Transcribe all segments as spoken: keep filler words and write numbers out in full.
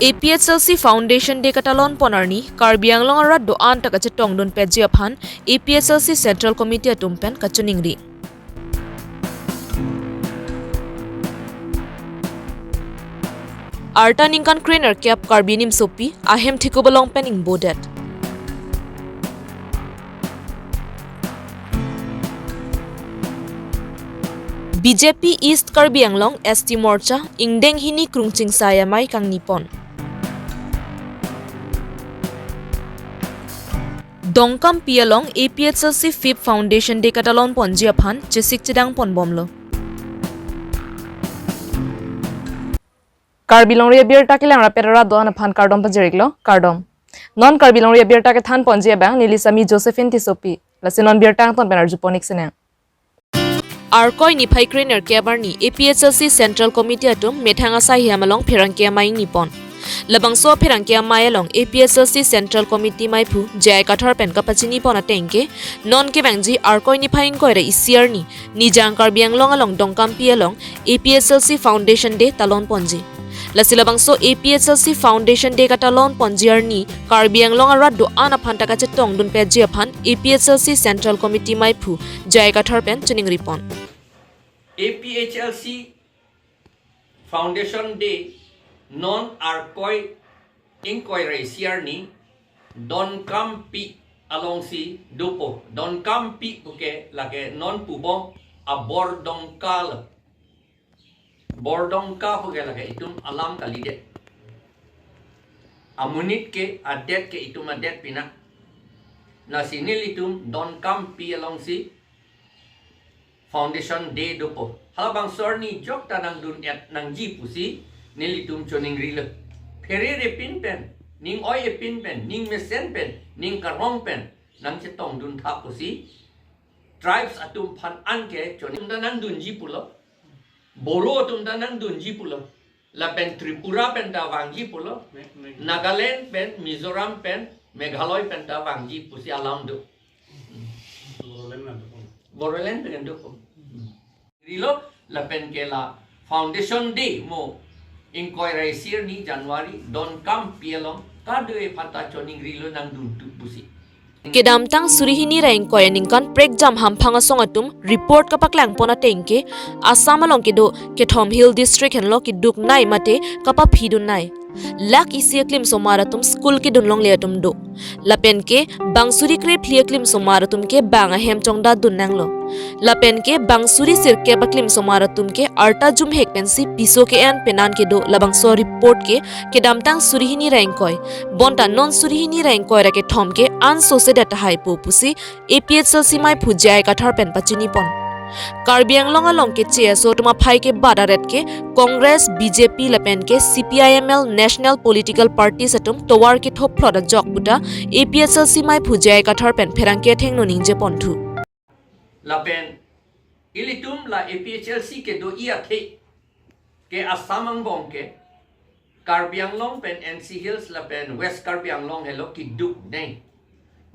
A P H L C Foundation Day katalon pon arni Karbi Anglong arat do-an ta kachetongdun petji aphan A P H L C Central Committee atum pen kachiningri. Arta ningkan krenerkep Karbi Nimsopi ahem thikup along pen ingbodet. B J P East Karbi Anglong S T Morcha ingdeng hini krungching sai amei kangni pon. Dongkampi along A P H L C Fifth Foundation Day katalon ponji aphan chesik chedang ponbomlo. Karbi Longri Abirta kelang rapet arat do-an aphan kardom pajiriklo, kardom. Non Karbi Longri Abirta kethan ponji abang neli Sami Josephine Tissopi. Lasi non birta angton pen arjupon-ik sinang. Arkoi niphai krenerkep arni A P H L C Central Committee atum methang asai hem along pherangke amei ingni pon. Labangso pherangke amei along A P H L C Central Committee meiphu J I Kathar pen kapachini pon ateng ke, non kevangji Arkoi niphai ingkoi ra isi arni Nijang Karbi Anglong along Dongkampi along A P H L C Foundation Day talon ponji. Lasi labangso A P H L C Foundation Day katalon ponji arni Karbi Anglong arat do-an aphan ta kachetongdun petji aphan A P H L C Central Committee meiphu J I Kathar pen chiningri pon. A P H L C Foundation Day non Arkoi ingkoi ra isi arni Dongkampi alongsi dopo. Dongkampi puke lake non pubom abordongka lo. Bordongka puke lake itum alam kalidet. Amonit ke adet ke itum adet pina. Lasi nelitum Dongkampi alongsi Foundation Day dopo. Halabangso arni jok ta nangdun-et nangji pusi nelitum choningrilo. Pherere pin pen, ning oi-e pin pen, ning mesen pen, ning karong pen nangchetongdun tha pusi tribes atum aphan anke choning ta nangdunji pulo. Boro atum ta nangdunji pulo. Lapen Tripura pen ta vangji pulo. Me-, me- Nagaland pen, Mizoram pen, Meghalaya pen ta vangji pusi alam do. Bodoland pen do. Bodoland pen do. Rilo lapen ke la Foundation Day mo ingkoi ra isi arni January Dongkampi along kado-e aphan ta choningrilo nangdun tu pusi. Kedamtang suri hini ra ingkoi aningkan prekjam hamphang asong atum report kapaklang pon ateng ke Assam along kedo kethom Hill District henlo keduk nei mate kapaphidun nei. Lakh isi aklimsomar atum school kedun longle atum do. Lapen ke bang suri krephli aklimsomar atum ke bang ahem chongdadun nanglo. Lapen ke bang suri sirkep aklimsomar atum ke arta jumhek pensi piso ke-en penan kedo labangso report ke kedamtang suri hini ra ingkoi. Bonta non suri hini ra ingkoi ra kethom ke anso sedet tahai po pusi A P H L C meiphu J I Kathar pen pachini pon. Karbi Anglong along ke C S O atum aphai ke bat aret ke Congress, B J P lapen ke C P I M L national political parties atum tovar kethophlot ajok puta A P H L C meiphu J I Kathar pen pherangke athengno ningje ponthu. Lapen ilitum la A P H L C kedo-i athe ke Assam angbong ke Karbi Anglong pen N C Hills lapen West Karbi Anglong helo keduk nei.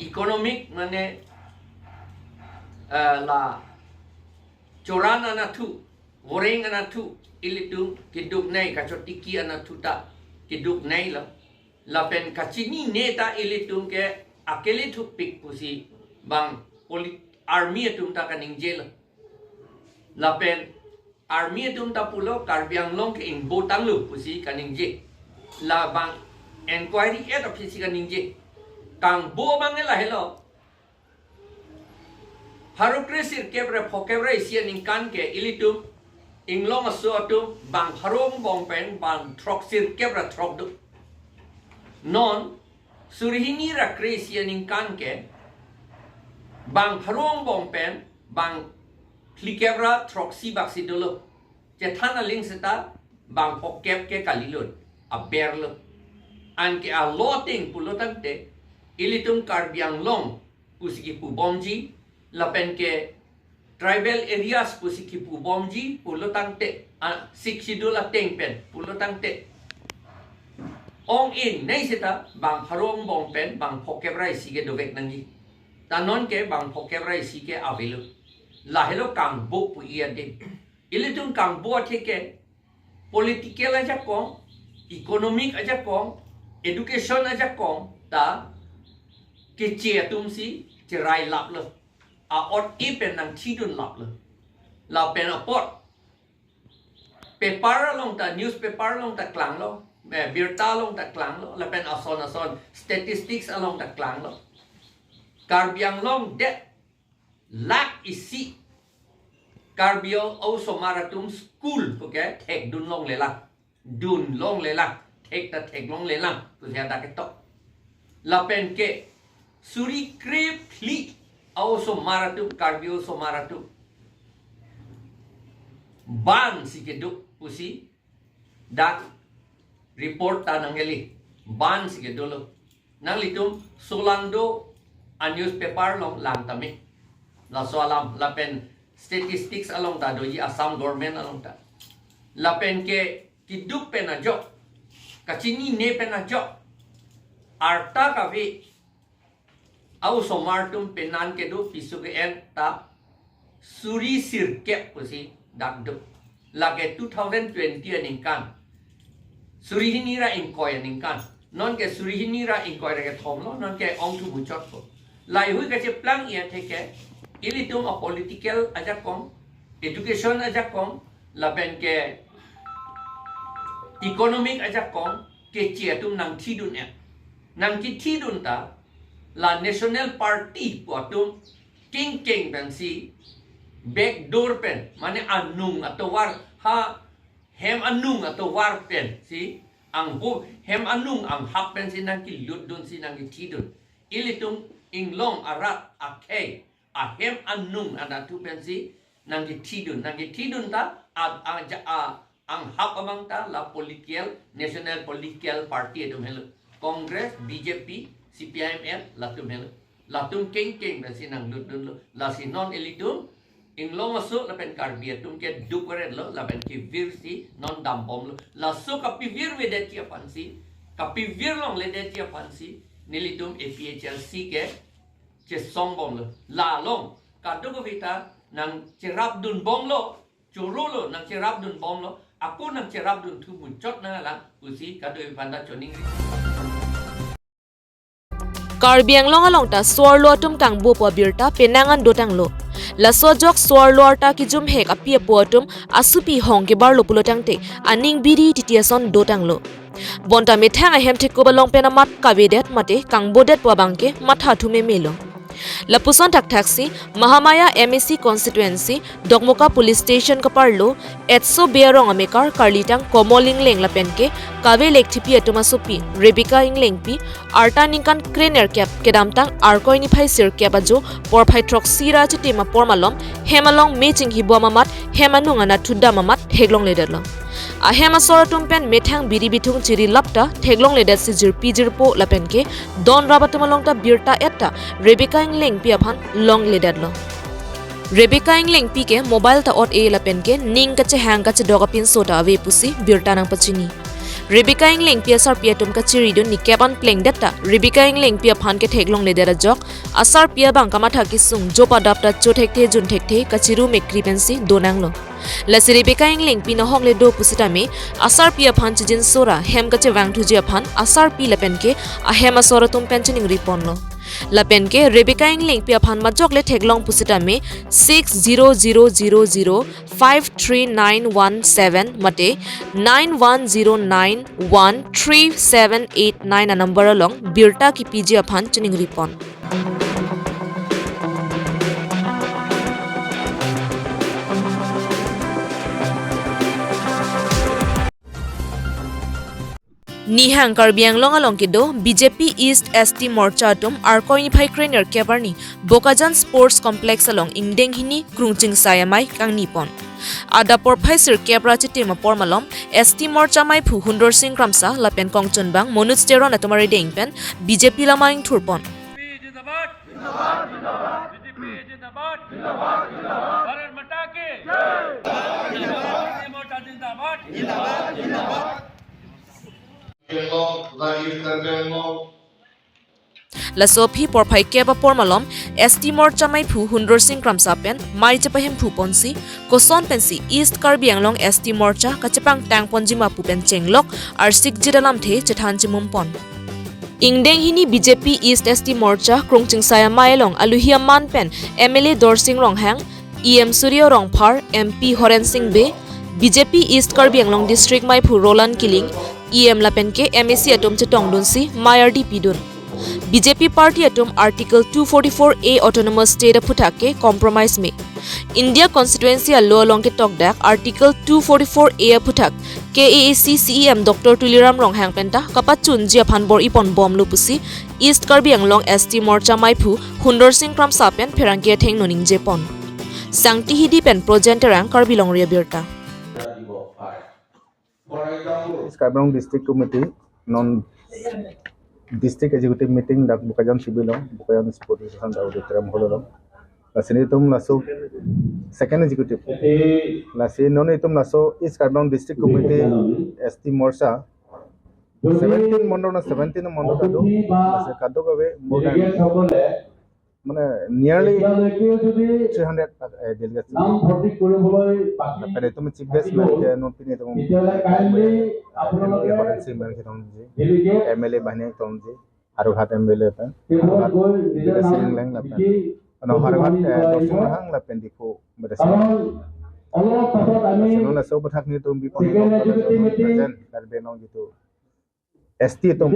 Economic mane, eh, la choran anathu, voreng anathu ilitum keduk nei, kachotiki anathu ta keduk nei lo. Lapen kachinine ta ilitum ke akele thupik pusi bang poli-, army atum ta kaningje lo. Lapen army atum ta pulo Karbi Anglong ke ingbo tanglo pusi kaningje. Labang inquiry et office kaningje. Kangbo abang ke lahelo. Pharo kre sirkep ra phokep ra isi aningkan ke ilitum inglong aso atum bang pharo angbong pen bang throk sirkep ra throk do. Non suri hini ra kre isi aningkan ke bang pharo angbong pen bang phlikep ra throksi baksi dolo. Chethan aling seta bang phokep ke kalilo, aber lo. Anke alo ateng pulo tangte ilitum Karbi Anglong pusi kipubomji, lapen ke tribal areas pusi kipubomji pulo tangte, a, Sixth Schedule ateng pen pulo tangte ong-e nei seta bang pharo angbong pen bang phokep ra isi ke dovek nangji. Ta non ke bang phokep ra isi ke avelo. Lahelo kangbo pu-i adim. Ilitum kangbo athe ke political ajakong, economic ajakong, education ajakong ta keche atum si cherai laplo. A-ot-e pen nangthidun laplo. Lapen apot paper along ta, newspaper along ta klanglo, eh, birta along ta klanglo, lapen ason ason statistics along ta klanglo. Karbi Anglong det lakh isi Karbi aosomar atum school puke thekdun longlelang, dun longlelang, thek ta thek longlelang, pusi hadak ketok. Lapen ke suri krephli aosomar atum, Karbi aosomar atum ban si kedo pusi dak report ta nangkele, ban si kedolo. Nanglitum solang do a-newspaper along lang tame. Laso alam, lapen statistics along ta doji, Assam government along ta. Lapen ke keduk pen ajok, kachinine pen ajok, arta kave aosomar atum penan kedo piso ke-en ta suri sirkep pusi dak do. Lake two thousand twenty aningkan, suri hini ra ingkoi aningkan. Non ke suri hini ra ingkoi ra kethom lo, non ke ong thu muchot ko. Laheihui kacheplang-i athe ke, ilitum a-political ajakong, education ajakong, lapen ke economic ajakong, keche atum nangthidun-et. Nangkethidun ta, la National Party pu atum kengkeng pensi backdoor pen, mane anung atovar, ha hem anung atovar pensi, angho hem anung anghap pensi nangkelutdunsi nangkethidun. Ilitum inglong arat akhei ahem anung anatthu pensi nangkethidun, nangkethidun ta a, a, ja, a, anghap abang ta la political, national political party atum helo. Congress, B J P, C P I M L, latum helo. Latum kengkeng pensi nanglutdunlo. Lasi non ilitum inglong aso lapen Karbi atum keduk varetlo, lapen kevirsi non dambomlo. Laso kapivirvedetji aphansi, kapivir longledetji aphansi nelitum A P H L C ke chesongbomlo. La along kadokave ta nangcherapdunbomlo, chorolo, nangcherapdunbomlo, ako nangcherapdun thu muchot nanglang pusi kadokave aphanta choningri. Karbi Anglong along ta so-arlo atum kangbo pu abirta penang an dotanglo. Laso ajok so-arlo arta kejumhek api apo atum asopi hong kebarlo pulo tangte aning biri titi ason dotanglo. Bonta methang ahem thekup along pen amat kavedet mate kangbodet pu abangke mathathu memelo. Lapuson thakthaksi Mahamaya M A C constituency Dokmoka Police Station kaparlo Etso Bey arong amekar karlitang Komol Engleng lapen ke kave lekthipi atum asopi Rebecca Englengpi arta ningkan krenerkep kedamtang Arkoi niphai sirkep ajo porphai throksi ra chitim apor malom hem along me chinghibom amat hem anung anatthu dam amat theklongledetlo. Ahem asor atum pen methang biri bithung chiri lapta theklongledetsi jirpi jirpo lapen ke don rap atum along ta birta etta Rebecca Englengpi aphan longledetlo. Rebecca Englengpi ke mobile ta ot-e lapen ke ning kachehang kachedok apinso ta ave pusi birta nangpachini. Rebecca Englengpi asarpi atum kachiridun nikep an plengdet ta Rebecca Englengpi aphan ketheklongledet ajok asarpi abang kamatha kesung jopa dap ta chothekthe junthekthe kachiru mekri pensi donanglo. Lasi Rebecca Englengpi nahokle do pusitame asarpi aphan chijinso ra hem kachevangthuji aphan asarpi lapen ke ahem asor atum pen chiningriponlo. Lapen ke Rebecca Englengpi aphan majokle theklong pusitame six zero zero zero zero five three nine one seven mate nine one zero nine one three seven eight nine anumber along birta kipiji aphan chiningripon. Nihang Karbi Anglong along kedo B J P East S T Morcha atum Arkoi niphai krenerkep arni Bokajan Sports Complex along ingdeng hini krungching sai amei kangnipon. Adap porphai sirkep ra chitim apor malom S T Morcha meiphu Hundor Sing Kramsa lapen kongchunbang Manoj Teron atum arideng pen B J P lama ingthurpon. BJP जिंदाबाद। जिंदाबाद, जिंदाबाद। बीजेपी जिंदाबाद। जिंदाबाद, जिंदाबाद। भारत माता की जय। भारत माता की जय। मोर्चा जिंदाबाद। जिंदाबाद, जिंदाबाद। Karbi Anglong, East Karbi Anglong. Laso aphi porphai kep apor malom S T Morcha maiphu Hundorsing Kramsa pen mei chepahemphu ponsi, koson pensi East Karbi Anglong S T Morcha kachepangtang ponji ma pu pen chenglok arsikjit alamthe chethan chimum pon. Ingdeng hini B J P East S T Morcha Krungchingsai amei along aluhi aman pen M L A Dorsing Ronghang, E M Surya Rongphar, M P Horen Sing Bey, B J P East Karbi Anglong District maiphu Roland Killing, E M lapen ke M A C atum chetongdunsi mei ardi pidun. B J P party atum Article two forty-four A Autonomous State aphuthak ke compromise me. India Constituency a-law along ketokdak Article two forty-four A aphuthak K A A C C E M Doctor Tuliram Ronghang penta kapachunji aphan bor-i ponbomlo pusi East Karbi Anglong S T Morcha maiphu Hundorsing Kramsa pen pherangke athengno ningje pon. Sangti Hidi pen Projen Terang, Karbi Longri Abirta. East Karbi Anglong District Committee non District Executive Meeting dak Bokajan Civil along, Bokajan Sports Association dak Auditorium Hall along. Lasi nelitum laso second executive. Lasi non nelitum laso East Karbi Anglong District Committee S T Morcha seventeen mondol na seventeen mondol kado. Lasi kadokave more than, mane, nearly three hundred, eh, delegates. Lapen itum chief guest pen ke non pini itum M P Horen Sing pen ketongji, M L A banghini ketongji, Howraghat M L A pen, Howraghat Bidyasing Engleng lapen, ano Howraghat, eh, Dorsing Ronghang lapen Diphu Bidyasing Engleng. Lasi non laso aphuthak nelitum bipon present Karbi Anglong jitu S T atum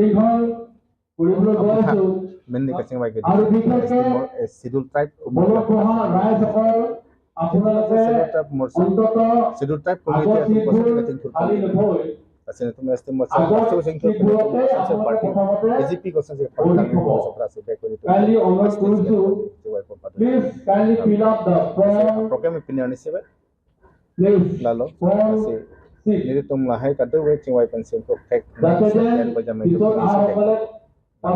aphuthak mainly kachingvai ke S T Mor-, eh, Schedule Tribe Committee. Schedule Tribe Morcha, Schedule Tribe Committee atum koson kachingthur pon. Lasi nelitum S T Morcha, koson kachingthur pon, koson si party, B J P koson si party, koson si party, back kori tu. Please kindly fill up the form. Program opinion ni sebe. Lalo, lasi nelitum lahai kadokave chingvai pensi protect, and bajam itu pensi protect. Para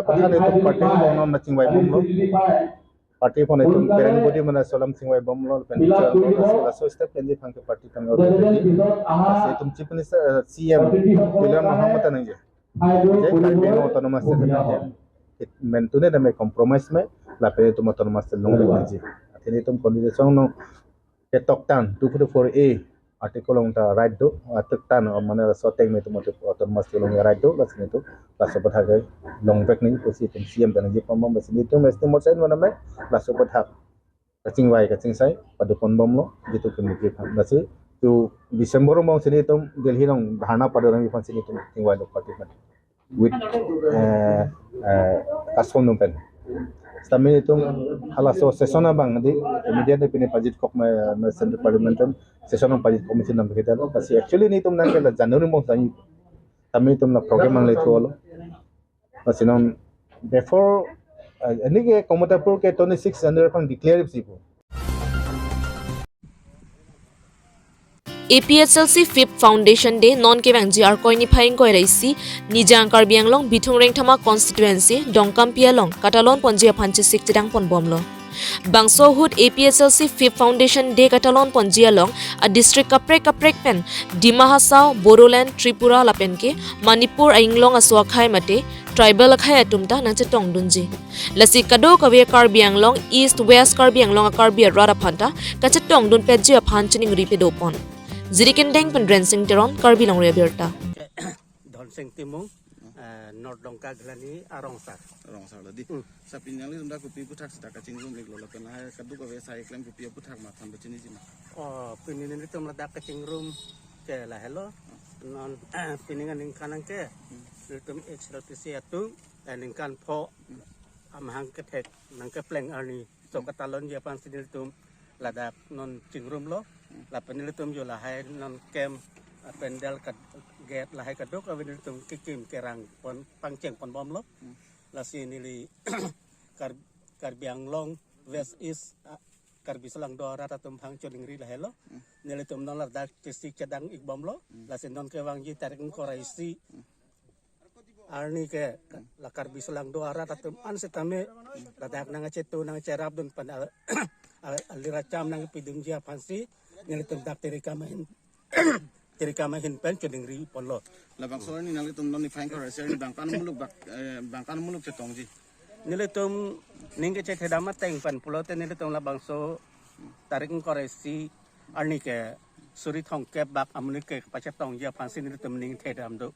pathan itum party along non chingvai bomlo. Party aphan itum parent body mane solam chingvai bomlo, pen lasi laso step pensi aphan ke party aphan order. Lasi itum Chief Minister, eh, C M Tuliram Ronghang mata nangji. Je Karbi Anglong Autonomous State nangji. It men tune dame compromise me, lapen itum Autonomous State longvek nangji. Athe nelitum constitution along ketoktan two forty-four A article along ta right do, atoktan, mane laso ateng me itum Autonomous State long right do, lasi nelitum laso aphuthak ke longvek nangji pusi itum C M pen nangji pambom, lasi nelitum S T Morcha in mane me laso aphuthak kachingvai kachingsai pado ponbomlo, jitu ke muki phan. Lasi tu December mong si nelitum Delhi along dharna pado nangji aphan si nelitum chingvailo party aphan with, eh, eh, Kasong Nung pen. Sitame itum halaso session abang di immediately pini pajitkok me, me Central Parliament atum session abang pajitkok me si nam kita. Lasi actually nelitum nangke la January mong tangji. Sitame itum la program nangle thulo. Lasi non before, eh, ini ke Kamatapur ke twenty-six January aphan declare si pu. A P H L C Fifth Foundation Day non kevangji Arkoi niphai ingkoi ra isi, Nijang Karbi Anglong Bithung Rengthama Constituency Dongkampi along katalon ponji aphan chesik chedang ponbomlo. Bangso ahut A P H L C Fifth Foundation Day katalon ponji along a-district kaprek kaprek pen Dima Hasao, Bodoland, Tripura lapen ke Manipur a-inglong aso akhei mate tribal akhei atum ta nangchetongdunji. Lasi kadokave Karbi Anglong East, West Karbi Anglong a-Karbi arat aphan ta kachetongdun petji aphan chiningri pado pon. Jirikindeng pen Rensing Teron, Karbi Longri Abirta. Dhonsing Timung, eh, North Dongka Ghelani arongsar. Arongsar tadi. Hmm. Sa pini nanglitum dak kopi aphuthak sita kachingrum-iklo lapen lahai kadokave sai klem kopi aphuthak ma than pachiniji ma? Oh, pini nanglitum ladak kachingrum ke lahelo. Non, pini aningkan ke, hmm, nelitum H L P C atum, eh, ningkan pho, hmm, amahang kethek nangkepleng arni. So, hmm, katalonji aphan si nelitum ladak non chingrumlo. Hmm. Lapen nelitum jo lahai non camp, ah, pandal kat gate lahai kadokave nelitum kekim kerang pon pangcheng ponbomlo. Hmm. Lasi neli Kar-, Karbi Anglong West East, ah, Karbi Anglong do arat atum aphan chiningri lahelo. Hmm. Nelitum non ladak chesik chedang-ikbomlo. Hmm. Lasi non kevangji tarik ingkoi ra isi. Hmm. Arni ke la Karbi Anglong do arat atum an sitame ladak nangchetu nangcherapdun pen al-, al-, aliracham nangpidunji aphan si nelitum dak tiri kamain Tirikam ahin pen choningri ponlo. Labangso arni nanglitum non ni fine kor sir ni bangkan muluk bak, eh, bangkan muluk chetongji. Nelitum ning kechethedam ateng pen pulote nelitum labangso tarik ingkoi ra isi arni ke suri thomkep bak amonit ke pachetongji aphansi nelitum ning thedam do.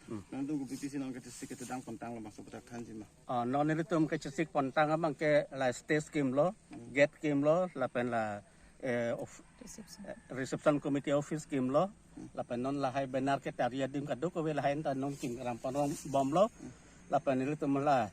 Hmm. Nangtum ke B P C nang kechesik kethedam kontang labangso putak thanji ma. Ah, non nelitum kechesik pontang abang ke la stage kimlo, gate kimlo, lapen la, eh, of-, eh, reception committee office kimlo, lapen non lahai banner ketari adim kadokave lahai ta non kim rampon bomlo, lapen nelitum la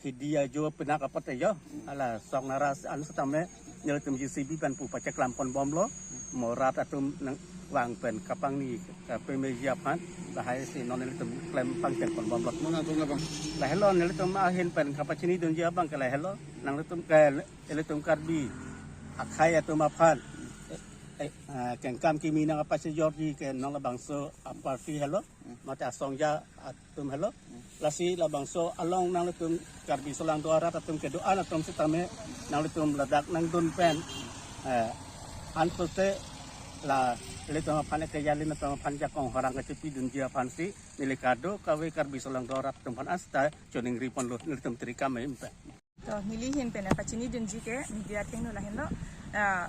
hidi ajo pinak apot ajo, hala sok naras an setame nelitum J C B pen pu pacheklam pon bomlo, mo rat atum nangvang pen kapangni kapemeji aphan, lahai si non nelitum klem pangcheng pon bomlo. Mo nangtum labang. Lahelo nelitum ahin pen kapachini dunji abang ke lahelo, nanglitum ke ilitum Karbi akhei atum aphan, eh, eh, ah, kengkam kimi nang apachejorji ke non labangso aparty helo, mate asongja atum helo. Lasi labangso along nanglitum Karbi Solangdo arat atum kedo-an atum setame nanglitum ladak nangdun pen, eh, anpute la ilitum aphan ke yalin atum aphan jakong horang kachepi dunji aphansi neli kadokave Karbi Solangdo arat atum aphan asta choningri ponlo, nelitum tirikam ahin pen. To neli ahin pen pachini dunji ke media athengno lahenlo, ah,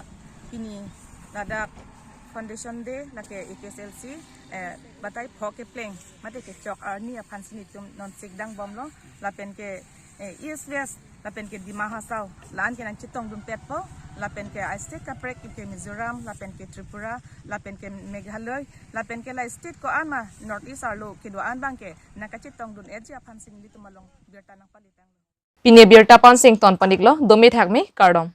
pini ladak Foundation Day lake A P S L C, eh, batai pho kepleng mate kechok arni aphansi nelitum non sikdang bomlo, lapen ke, eh, East West lapen ke Dima Hasao la-an ke nangchetongdun petpo, lapen ke a-state kaprek ke Mizoram, lapen ke Tripura, lapen ke Meghalaya, lapen ke la state ko-an ma North East arlo kedo-an abang ke nangkachetongdun-etji aphansi nelitum along birta nangpalitanglo. Pini abirta pensi ington pon-iklo, dome thakme, kardom.